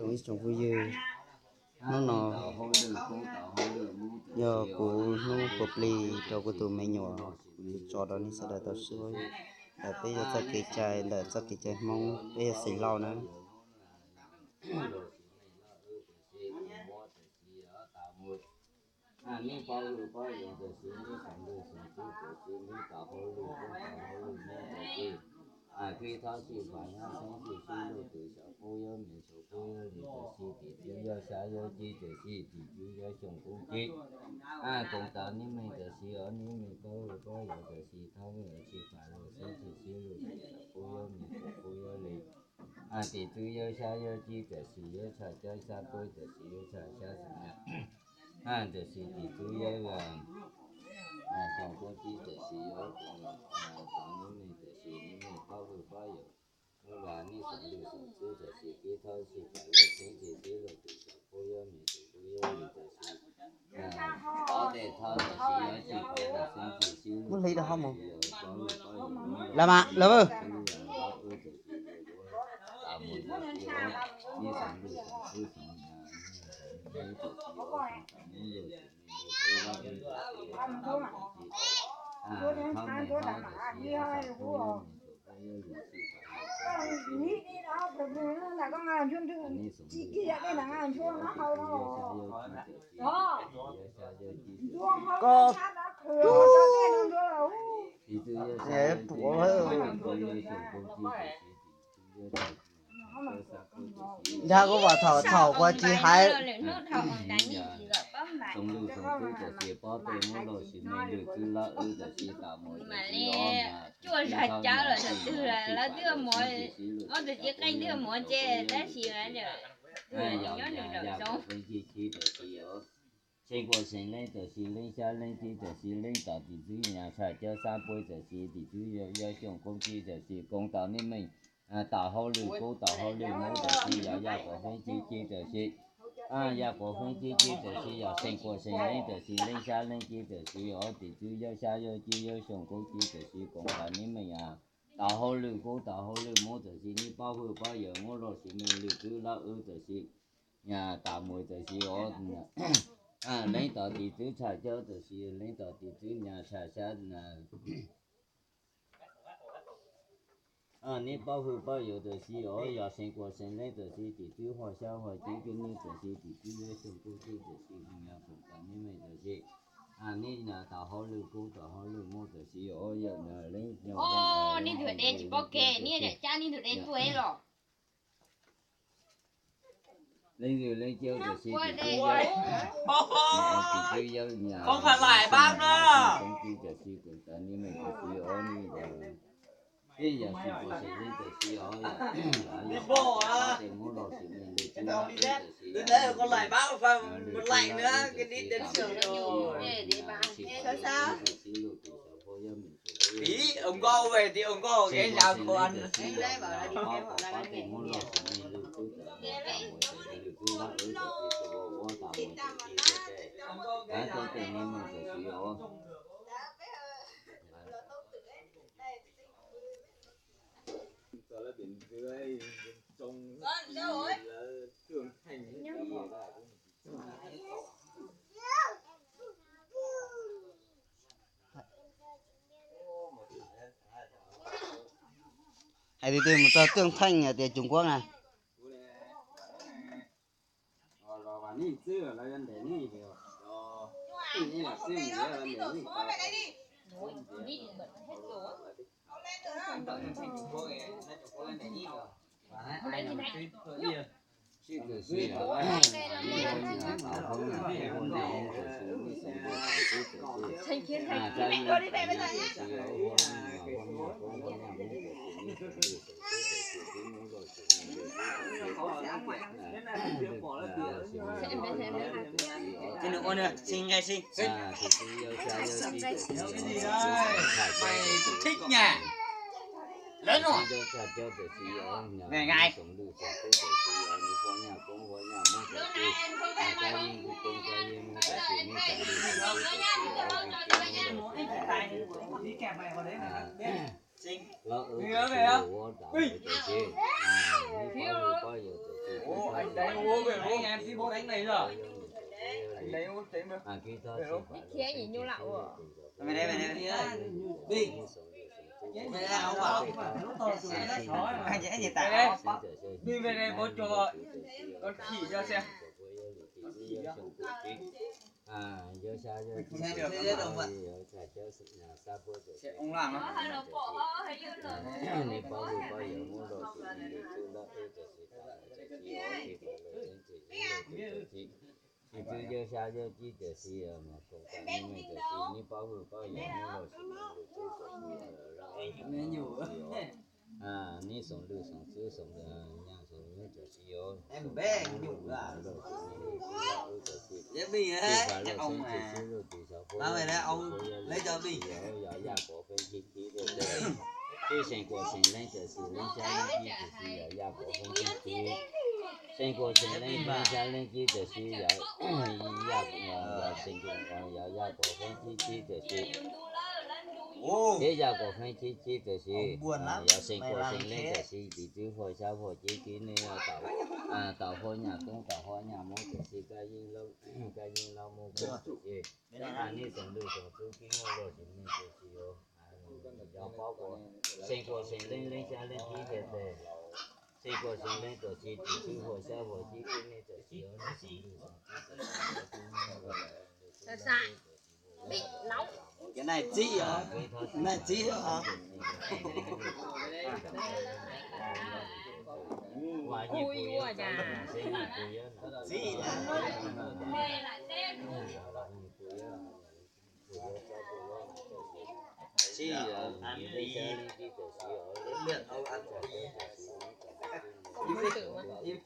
Ib tsoom phooj ywg, hnub no yog kuv hnub phuv plig rau kuv tus me nyuam, kuv tso rau nej sawv daws tau saib. Ntawm peb yog txoj kev cai, ntawm txoj kev cai Hmoob peb yog xeem Lauj na. Neb paub hwj paub yuav tam sim, neb xeem lwj xeem txwv tam sim, neb tau hauj lwm kub tau hauj lwm mob tam sim, kwv txhiaj xyuam xim nyob xeeb txwm sib luj tus xyaum kub yuav me tus kub yuav li tam sim, tim tswv yuav xya yuav tsib tam sim, tim tswv yuav xyoo kub tsib. Koom tas neb me tam sim, ob neb me paub hwj paub yuav tam sim, thab me tsis tas luj xeeb txwm sib luj tus xyaum kub yuav me tus kub yuav li. Tim tswv yuav xya yuav tsib tam sim, yuav tshaj cawb xya pawg tam sim, yuav tshaj xya xeem tam sim, tim tswv yuav xyoo kub tsib tam sim, yuav tus me tam sim, neb me paub hwj paub yuav, neb xeem lwj xeem txwv tam sim, kwv txhiaj xyuam xim luj xeeb txwm sib luj tus xyaum kub yuav me tus kub yuav li tam sim. Muab hliv rau hauv mus. Lawm mas, lawm. Koj puav ntag, kuv vam thaum thaum kuv tsis hais. Cuaj zag cawv los thaum twg lawv twb muab, ob tug txiv qeej twb muab ces tab sis nyob nws zaum zoov. Seej kuas seem leej tam sim, leej xya leej tsib tam sim, leej tom tim tswv nyas tshaj cawb xab pawg tam sim, tim tswv yuav xyoo kub tsib tam sim, koom tas neb meej, tam hauj lwm kub tas hauj lwm mob tam sim, yog yaj kuas feeb tsib tsib tam sim, yaj kuas feeb tsib tsib tam sim, yog seej kuas seem leej tam sim, leej xya leej tsib tam sim, ob tim tswv yuav xya yuav tsib yuav xyoo kub tsib tam sim, koom tas neb meej, tam hauj lwm kub tas hauj lwm mob tam sim, neb paub hwj paub yuav muab loj sim me lwm twb lab wb tam sim, nyas tas mus tam sim os. Leej tom tim tswv tshaj cawb tam sim, leej tom tim tswv nyas tshaj xyab. Neb paub hwj paub yuav tam sim os, yog seem kuas seem leej tam sim, tim tswv huaj xyab huaj cib kub neb tam sim, tim tswv yuav xyoo kub tsib tam sim, nyas koom tas neb meej tam sim. Neb nyas tas hauj lwm kub tas hauj lwm mob tam sim os, yog leej, neb tus de tsis paub kev, neb cab neb tus de tuaj los. Leej twg leej caug tam sim, tim tswv yawg, tim tswv yawg nyas, tam sim koom tas neb meej tam sim os, neb ib yam seem kuas seem leej tam sim os, yog, yog, yog, muab loj sim me lwm twb lab wb tam sim, lwm twb lab wb tam sim, tam sim os, nyas seem kuas seem leej tam sim, lwm tus xyaum kub yuav me tus kub yuav li tam sim. Seem kuas seem leej tam sim, yog, yog, pab kom pab tej muab loj sim me lwm twb tam sim, tam mus tam sim, lwm twb lab wb tam sim, tus ua ua tas mus tam sim, tej, tej, tej neb meej tam sim os. Hais tias twg mus txog Coob Theej hais tias Coob Kuab na. Tus thib nyà, lawv no, ngai ngai. Anh đánh úp về úp. Anh em xin bố đánh này rồi. Anh đánh úp tính được. Về úp. Về đây, về đây, về đây. Đi. Anh sẽ gì tả? Đi về đây, bố cho con chỉ cho xem. Con chỉ cho. Ông làm không? Ib txwb yawg xya yawg cib tiam sis mas koom tam nej meej tiam sis neb paub hwj paub yawm neb los sis mas lwm txwb tiam sis neb xoom lwm xoom txwb xoom nyaj xoom nyob tiam sis os. Ib txwb yawg xya yawg cib tiam sis mas lwm txwb tiam sis xwb lwm txwb xyov puab yog yaj pov feeb cib cib tiam sis xeem kuam xeem leej tiam sis leej xya leej cib tiam sis yog yaj pov feeb cib cib. Xeem kuam xeem leej leej xya leej cib tiam sis yog yaj, xeem kuam yog yaj pov feeb cib cib tiam sis, thiab yaj pov feeb cib cib tiam sis yog xeem kuam xeem leej tiam sis tiv txwb huam xyab huam cib cib nej tau huam nyaj toob tau huam nyaj mob tiam sis kab yeeb laub mob kub tiam sis nej xoom lwm xoom txwb kib muaj loj sis nej tiam sis yog paub kuas xeem kuam xeem leej leej xya leej cib tiam sis xeem kuam xeem leej tiam sis tiv txwb huam xyab huam cib cib nej tiam sis yog nej xoom lwm xoom txwb kib muaj loj sis nej tiam sis Cov nai txib os, nai txib os. Txib. Txib.